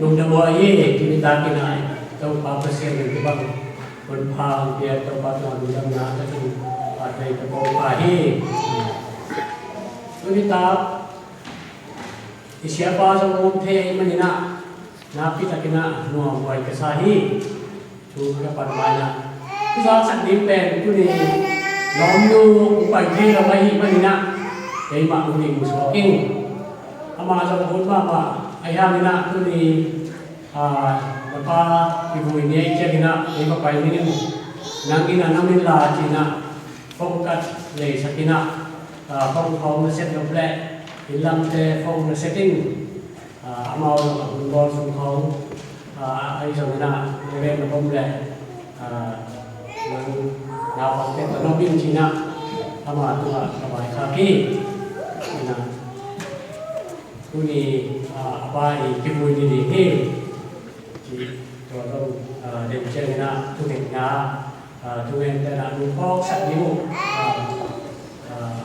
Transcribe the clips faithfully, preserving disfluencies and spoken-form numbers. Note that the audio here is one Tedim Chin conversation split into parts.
Lungdam uh hi. Tuni takin ah Topa Pasian in hih bang hun pha hong pia, Topa tungah lungdamna ka tun phat vei ka pawlpa hi. Tuni tak i siapa zong om thei ahih manin ah nakpi takin ah nuamhuai ka sa hi. Thu ka pan ma-in ah ka zaksak ding pen tuni lawmnu hong pai thei lo ahih manin ah keimah hong ding suak ing. Amah zong hun mahmah ahih hangin ah tuni, ah, na pa kivui ni ahih ciangin ah kei va pai ning in, nang in ah na min la ci-in ah phone ka leisak in ah, ah, phone khawng na set nop leh inn lamte phone na set in. Ah, amau zong a hun bawl sung khawng, ah, ahi zongin ah na ven na bom leh, ah, nang naupangte tawh nop in ci-in ah ama tungah ka vaikhak hi. Ina, tuni, ah, a pa i kivui ni ding hi. Ci tua zong, ah, den ciangin ah thungetna, ah, thungente na nung phawksak ding uh. Ah,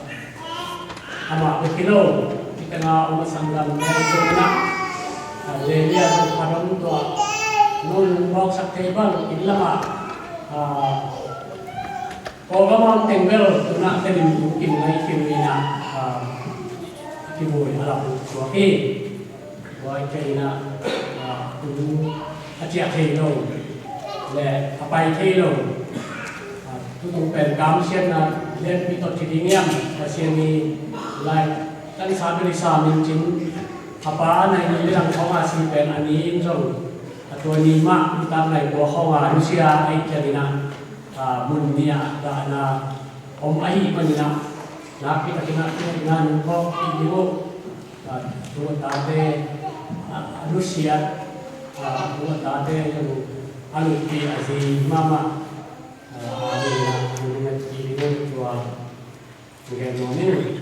ah, amah bek hi lo, hih tengah om a sanggamte zong in ah, ah, Lelia zong khat om tua, nung phawksak thei bang inn lamah, ah, Kawlgam a om teng bel tu-in ah Tedim kim ngai kim in ah, ah, kivui a lam suak hi. Tua ahih ciangin ah, ah, tu a ciah thei lo leh a pai thei lo. Ah, tutung pen kamsiatna lianpi tawh ci ding hiam, Pasian i lai tansa bel i sam in cin, a pa nai ni le lang khawng a si pen a ni in zong, a tua ni mah nitak nai kua khawng a nusia ahih ciangin ah, ah, mun nih ah dahna om ahih manin ah, nakpi takin ah thungetna nung phawk kik ding uh. Ah, tu a tate, ah, a nusiat, ah, tu a tate zong a nungpi a zi mahmah, ah, a ding ah nung nget kik ding uh. Tua gen nuam ing.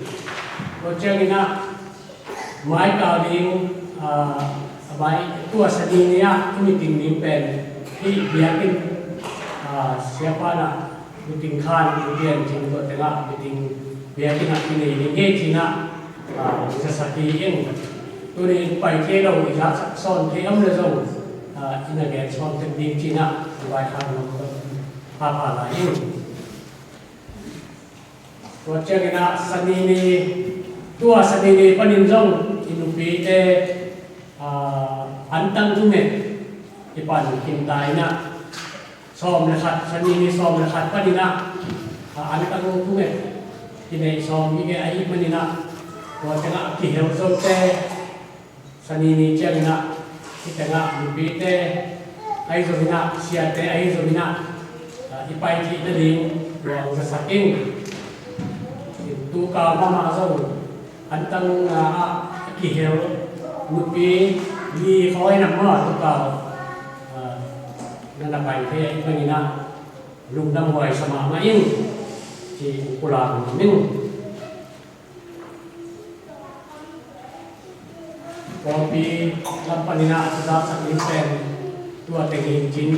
Tua ciangin ah mai kal ding, ah, a mai tua Sani ni ah i meeting ding pen hih biakinn, ah, siapa in ah meeting khan i pian cin tua tengah meeting biakinn ah i nei ding hi ci-in ah, ah, i zasak hi ing. Tuni i pai thei lo i zaksak sawn thei om leh zong, ah, i na gen sawn tek ding ci-in ah i vaikhak nuam pha pha lai ing. Tua ciangin ah Sani ni, tua Sani ni panin zong i nupite, ah, antang thunget i pan khin ta in ah, sawm le khat, Sani ni sawm le khat panin ah, ah, antang thunget kinei sawm i ngei ahih manin ah, tua tengah kihel zote, Sani ni ciangin ah hih tengah mipite ahi zongin ah, siate ahi zongin ah, ah, i pai theih nading tua hong zasak ing. Tu kal mahmah zong antang, ah, a kihel nupi li khawng hi na maw, tu kal, ah, na na pai thei ahih manin ah lungdam huai sa mahmah ing ci-in pulak nuam ing. Pawlpi lam panin ah a zaksak ding pen tua teng hi cin.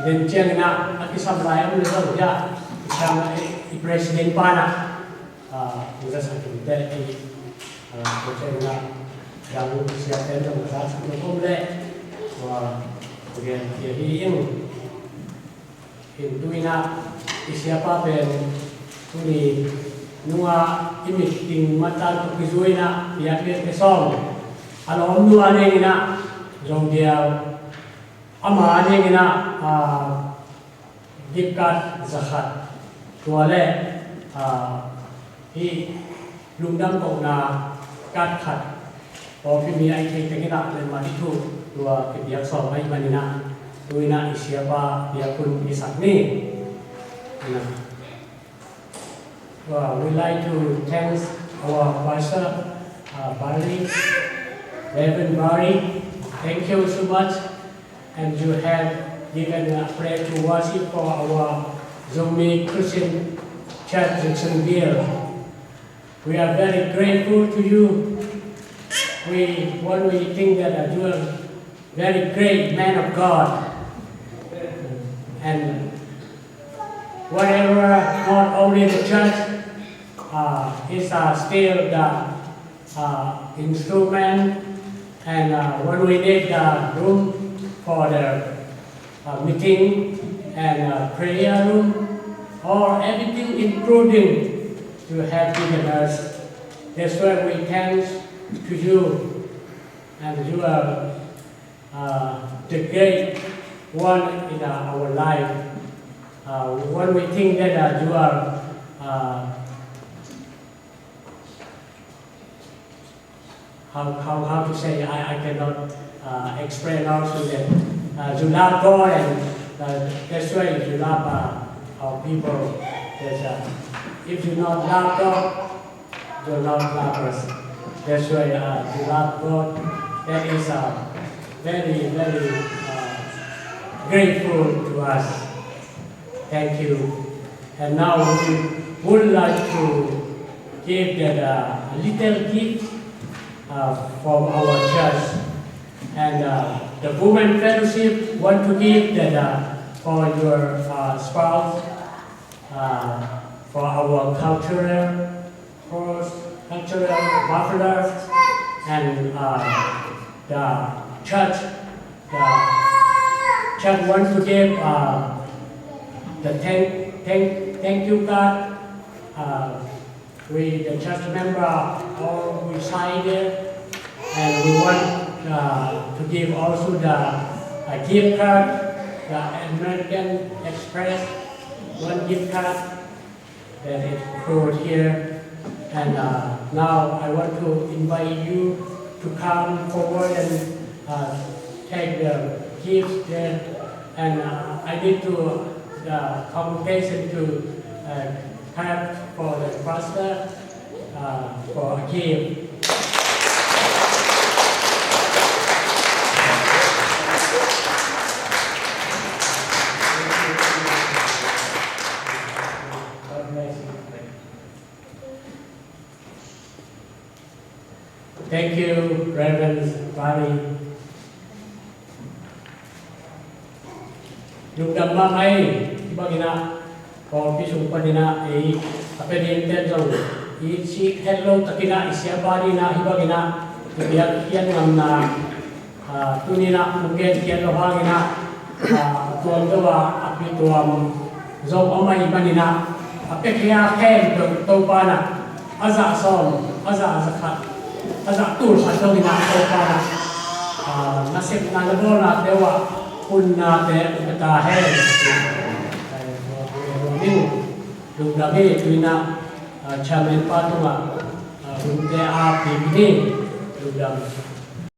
Den ciangin ah a kisam lai om le zong hiah i sang i president pa in ah, ah, i zasak ding te i, ah, tua ciangin ah dang siate zong a zaksak ding om leh tua gen hi ing. Hi tu-in ah i siapa pen tuni nungah i meeting mattan tawh kizui-in ah biakpiakte sawm, a lawmnu a dingin ah Zodial, ama a dingin ah, ah, gift card zakhat, tua leh, ah, hih lungdam kohna card khat, pawlpi mi a i theih tengin ah lemmat i thuh tua kipiak sawm ahih manin ah tu-in ah i siapa biak hun i sak ni. Well, we'd like to thank our pastor, uh, Barry, Reverend Barry. Thank you so much. And you have given a prayer to worship for our Zomi Christian Church Jacksonville. We are very grateful to you. We, when we think that, uh, you are very great man of God. And whatever, not only the church, uh, is, uh, still the, uh, instrument And uh, when we need the room for the uh, meeting and uh, prayer room, or everything, including to have deaconess, that's why we thanks to you, and you are uh, the great one in uh, our life. Uh, when we think that uh, you are uh, how, how, how to say, I, I cannot uh, explain also that uh, you love God and uh, that's why you love uh, our people. That uh, if you not love God, you not love us. That's why uh, you love God. That is uh, very, very uh, grateful to us. Thank you. And now we would like to give that uh, a little gift uh, from our church. And uh, the women fellowship want to give that uh, for your uh, spouse, uh, for our cultural, cross cultural buffalo, and uh, the church, the church want to give uh, the thank, thank, thank you card. Uh, we, the church member, all we sign there, and we want uh, to give also the uh, gift card, the American Express one gift card that is put here. And uh, now I want to invite you to come forward and uh, take the gifts there. And uh, I need to the congregation to uh, clap for the pastor uh, for a gift. God bless you. Thank you, Reverend Barry. Lungdam mahmah ei, hih bangin ah pawlpi sung panin ah ei a pia dingte zong i sih het lo takin ah i siapa dingin ah hih bangin ah i biakpiak ngamna ah, tuni-in ah hong gen khiat lo hangin ah, ah, a tuam zo a, a pi tuam zo om ahih manin ah, a pia khia khempeuh Topa in ah, a zah sawm, a zah, a zah khat, a zah tul khat dongin ah Topa in ah, ah, nasepna na bawlnate uh ah, hunnate hong pia ta hen. Lungdam hi. Tu-in ah, ah, chairman pa tungah, ah, hunte a pi ni. Lungdam.